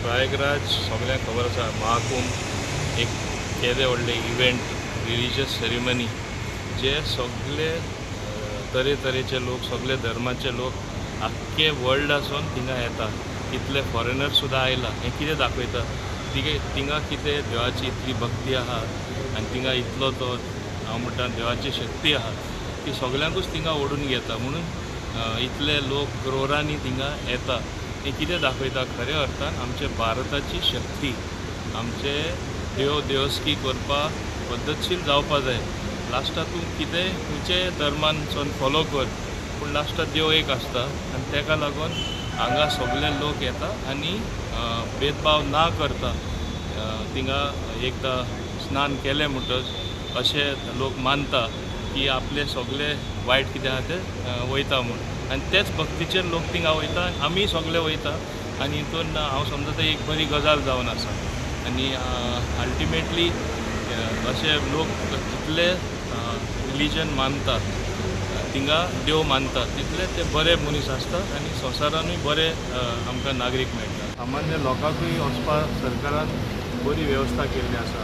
प्रयागराज सगळ्यांक खबर आसा, महाकुंभ एक केदें व्हडलें इव्हेंट, रिलिजियस सेरेमनी, जे सगळे तरेतरेचे लोक, सगळे धर्माचे लोक आख्खे वर्ल्ड आसून थिंगा येता. इतले फॉरेनर सुद्दां आयला. हें कितें दाखयता? थिंगा कितें देवाची इतली भक्ती आहा आनी थिंगा इतलो तो हांव म्हणटा देवाची शक्ती आहा की सगळ्यांकूच थिंगा ओडून घेता, म्हणून इतले लोक क्रोरांनी थिंगा येता. हें कितें दाखयता? खऱ्या अर्थान आमचे भारताची शक्ती, आमचे देव देवस्की करपाक पद्दतशीर जावपा जाय. लास्टाक तूं कितेंय खंयचेय धर्मान फॉलो कर, पूण लास्टाक देव एक आसता आनी ताका लागून हांगा सगळे लोक येता आनी भेदभाव ना करता थिंगा एकदां स्नान केलें म्हणटच अशें लोक मानता की आपले सगळे वायट कितें आहा तें वयता म्हूण, आनी तेच भक्तीचेर लोक थिंगा वयता आनी आमी सगळे वयता. आनी हितून हांव समजता एक बरी गजाल जावन आसा. आनी अल्टिमेटली अशे लोक जितले रिलीजन मानतात, थिंगा देव मानतात, तितले ते बरे मनीस आसतात आनी संवसारानूय बरे आमकां नागरीक मेळटा. सामान्य लोकांकूय वचपाक सरकारान बरी वेवस्था केल्ली आसा.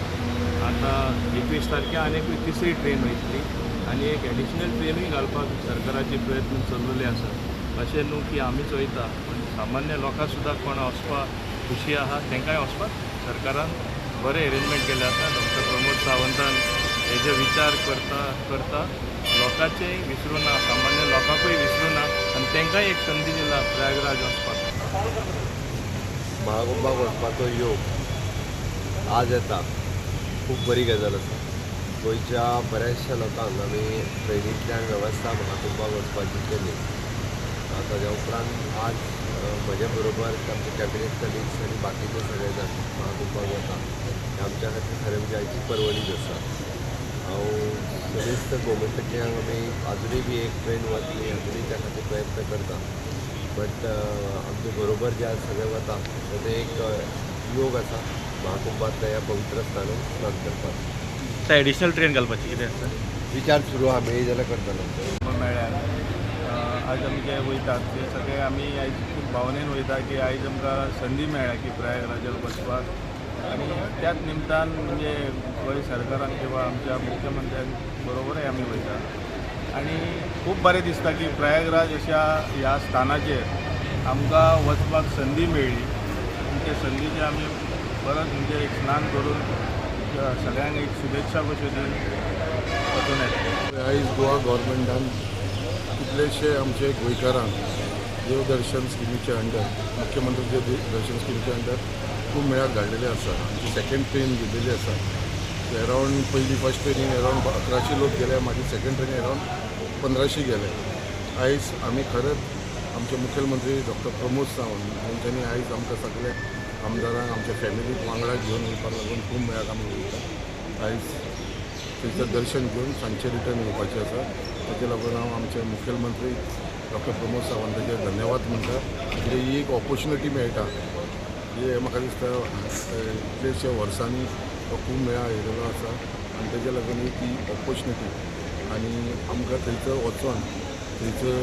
आतां 21 तारखे आनी एक तिसरी ट्रेन वयतली आनी एक एडिशनल ट्रेनूय घालपाक सरकाराचे प्रयत्न चल्लेले आसा. अशें न्हू की आमीच वयता, पूण सामान्य लोकां सुद्दां कोण वचपाक खुशी आहा तांकांय वचपाक सरकारान बरें एरेंजमेंट केल्लें आसा. डॉक्टर प्रमोद सावंतान हेजो विचार करता करता लोकांचेय विसरूं ना, सामान्य लोकांकूय विसरूं ना आनी तांकांय एक संदी दिला प्रयागराज वचपाक. महाकुंभाक वचपाचो योग आज येता, खूब बरी गजाल आसा. गोंयच्या बऱ्याचशा लोकांक आमी ट्रेनींतल्यान वेवस्था महाकुंभाक वचपाची केली. ताज्या उपरांत आज म्हजे बरोबर आमचे कॅबिनेट कलिग्स आनी बाकीचे सगळे जाण महाकुंभाक वता, हें आमच्या खातीर खरें म्हणजे आयची पर्वणीच आसा. हांव समेस्त गोमंतकियांक आमी आजुनूय बी एक ट्रेन वतली, आजुनूय त्या खातीर प्रयत्न करता. बट आमचे बरोबर जे आज सगळे वता तें एक योग आसा महाकुंभांतल्या ह्या पवित्र स्थानान स्नान करपाक. एडिशनल ट्रेन घालपाची कितें आसा विचार सुरू आहा, मेळ्ळी जाल्यार करतलो. मेळ्ळ्यार आज आमी जे वयतात ते सगळे आमी आयज खूब भावनेन वयता की आयज आमकां संदी मेळ्ळ्या की प्रयागराजाक वचपाक, आनी त्याच निमतान म्हणजे गोंय सरकारान किंवा आमच्या मुख्यमंत्र्यां बरोबरय आमी वयता. आनी खूब बरें दिसता की प्रयागराज अशा ह्या स्थानाचेर आमकां वचपाक संदी मेळ्ळी आनी ते संदीचेर आमी परत म्हणजे एक स्नान करून सगळ्यांक एक शुभेच्छा कश्यो दिवन वचून येता. आयज गोवा गव्हर्मेंटान कितलेशे आमचे गोंयकारांक देवदर्शन स्किमीच्या अंडर, मुख्यमंत्री देव दर्शन स्किमीच्या अंडर खूब मेळ्याक धाडलेले आसा. आमची सेकेंड ट्रेन गेलेली आसा. अरावंड पयली फर्स्ट ट्रेनीन अरावंड 1100 लोक गेले, मागीर सेकेंड ट्रेनीन अरावंड 1500 गेले. आयज आमी खरेंच आमचे मुखेलमंत्री डॉक्टर प्रमोद सावंत हांच्यांनी आयज आमकां सगळे आमदारांक आमच्या फॅमिलीक वांगडा घेवन वयपाक लागून खूब मेळाक आमी वयता. आयज थंयसर दर्शन घेवन सांजचे रिटर्न येवपाचें आसा. ताचे लागून हांव आमचे मुखेलमंत्री डॉक्टर प्रमोद सावंताचे धन्यवाद म्हणटा. कित्याक ही एक ऑपोर्च्युनिटी मेळटा, ही म्हाका दिसता इतलेशे वर्सांनी हो खूब मेळा येयलेलो आसा आनी तेज्या लागून एक ही ऑपोर्च्युनिटी आनी आमकां थंयसर वचोन थंयसर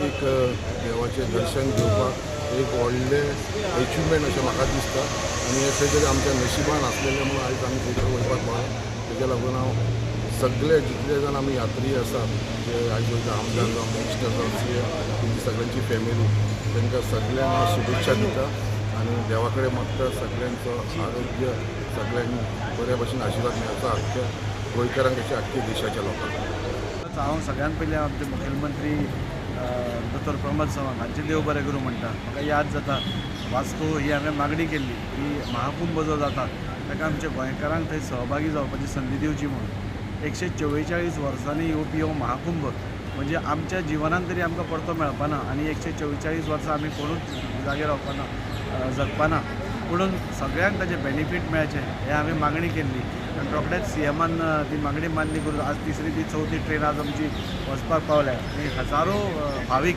एक देवाचें दर्शन घेवपाक एक व्हडलें एचिवमेंट अशें म्हाका दिसता. आनी हें खंय तरी आमच्या नशिबान आसलेलें म्हणून आयज आमी थंयसर वयपाक मेळ्ळें. तेज्या लागून हांव सगळे जितले जाण आमी यात्री आसा, जे आयज वयता आमदार जावं, मिनिस्टर जावं, सी एम, तेंची सगळ्यांची फॅमिली, तांकां सगळ्यांक हांव शुभेच्छा दिता आनी देवा कडेन मागता सगळ्यांचो आरोग्य, सगळ्यांक बऱ्या भशेन आशिर्वाद मेळचो आख्ख्या गोंयकारांक तशें आख्ख्या देशाच्या लोकांक. हांव सगळ्यांत पयलीं आमचे मुखेलमंत्री दोतोर प्रमोद सावंत हांचें देव बरें करूं म्हणटा. म्हाका याद जाता वास्को ही हांवें मागणी केल्ली की महाकुंभ जो जाता ताका आमच्या गोंयकारांक थंय सहभागी जावपाची संदी दिवची म्हणून. 144 वर्सांनी येवपी हो महाकुंभ म्हणजे आमच्या जिवनान तरी आमकां परतो मेळपाना आनी 144 वर्सां आमी कोणूच जागे रावपाना, जगपाना, पुणून सगळ्यांक ताजें बेनिफीट मेळचें हें हांवें मागणी केल्ली आनी रोखडेच सी एमान ती मागणी मान्य करून आज तिसरी ती चवथी ट्रेन आज आमची वचपाक पावल्या आनी हजारो भावीक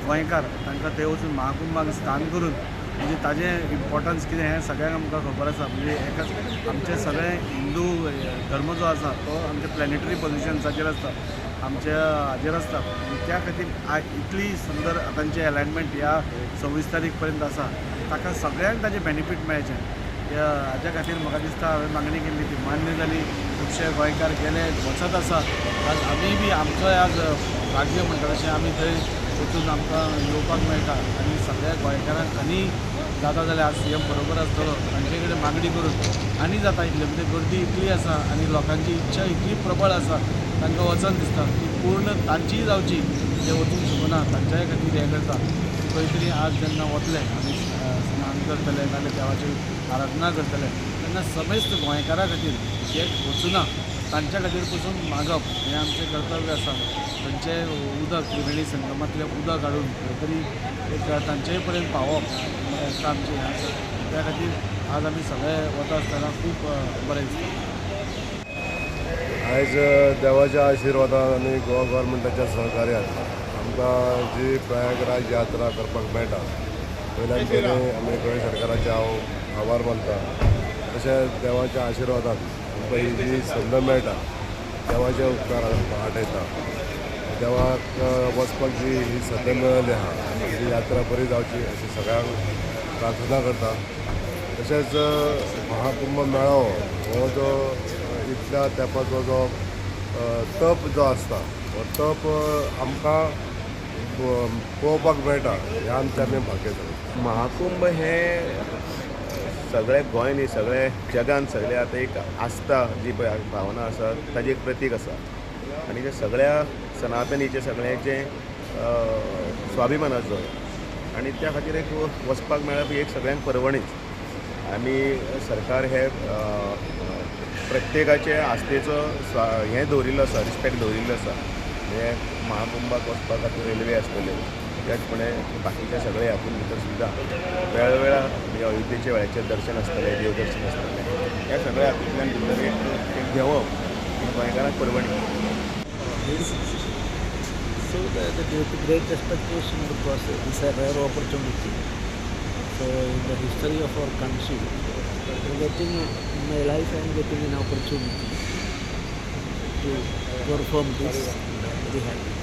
गोंयकार तांकां थंय वचून महाकुंभाक स्नान करून म्हणजे ताजें इम्पॉर्टन्स कितें हें सगळ्यांक आमकां खबर आसा. म्हणजे एकच आमचे सगळे हिंदू धर्म जो आसा तो आमच्या प्लॅनेटरी पोजिशन्साचेर आसता, आमच्या हाजेर आसता. त्या खातीर इतली सुंदर तांचें एलायनमेंट ह्या 26 तारीख पर्यंत आसा. ताका सगळ्यांक ताजें बेनिफीट मेळचें हाज्या खातीर म्हाका दिसता हांवें मागणी केल्ली ती मान्य जाली. खुबशे गोंयकार गेले, वचत आसा. आज आमी बी आमचोय आज भाग्य म्हणटा तशें आमी थंय वचून आमकां येवपाक मेळटा आनी सगळ्या गोंयकारांक आनी जाता जाल्यार आज सीएम बरोबर आसतलो तांचे कडेन मागणी करून आनी जाता इतलें म्हणजे गर्दी इतली आसा आनी लोकांची इच्छा इतली प्रबळ आसा, तांकां वचन दिसता ती पूर्ण तांचीय जावची, जे वचूंक शकना तांच्याय खातीर हें करता. खंय तरी आज जेन्ना वतले आमी स्नान करतले नाल्यार देवाची आराधना करतले तेन्ना समेस्त गोंयकारां खातीर जे वचुना तांच्या खातीर पसून मागप हें आमचें कर्तव्य आसा. थंयचें उदक त्रिवेणी संगमांतलें उदक हाडून खंय तरी एक तांचेय पर्यंत पावप हें आमचें हें आसा. त्या खातीर आज आमी सगळे वता आसतना खूब बरें दिसता. आयज देवाच्या आशिर्वादान आनी गोवा गव्हर्मेंटाच्या सहकार्यान आमकां जी प्रयागराज यात्रा करपाक मेळटा पयल्यान पयलीं आमी गोंय सरकाराचे हांव आभार मानता. तशेंच देवाच्या आशिर्वादान आमकां ही जी संद मेळटा देवाचे उपकार आठयता. देवाक वचपाक जी ही संद मेळिल्ली आहा ही यात्रा बरी जावची अशी सगळ्यांक प्रार्थना करता. तशेंच महाकुंभ मेळावो हो जो इतल्या तेंपाचो जो तप जो आसता हो तप आमकां पळोवपाक मेळटा हें आमचें आमी भाग्य समजता. महाकुंभ हें सगळे गोंय न्ही सगळे जगान सगळे आतां एक आस्था जी पळय भावना आसा ताजी एक प्रतीक आसा आनी ते सगळ्या सनातनीचें सगळ्यांचें स्वाभिमानाचो आनी त्या खातीर एक वचपाक मेळप ही एक सगळ्यांक परवणीच. आमी सरकार हे प्रत्येकाचे आस्थेचो हें दवरिल्लो आसा, रिस्पेक्ट दवरिल्लो आसा. म्हणजे महाकुंभाक वचपा खातीर रेल्वे आसतल्यो, त्याचप्रमाणे बाकीच्या सगळे हातून भितर सुद्दां वेळावेळा म्हणजे अयोध्येच्या वेळाचेर दर्शन आसतलें, देवदर्शन आसतलें, ह्या सगळ्या हातूंतल्यान भितर एक घेवप ही गोंयकारांक परवणी. So with great expectation because it's a rare opportunity. So in the history of our country, getting in my life, I am getting an opportunity to perform this. Very happy.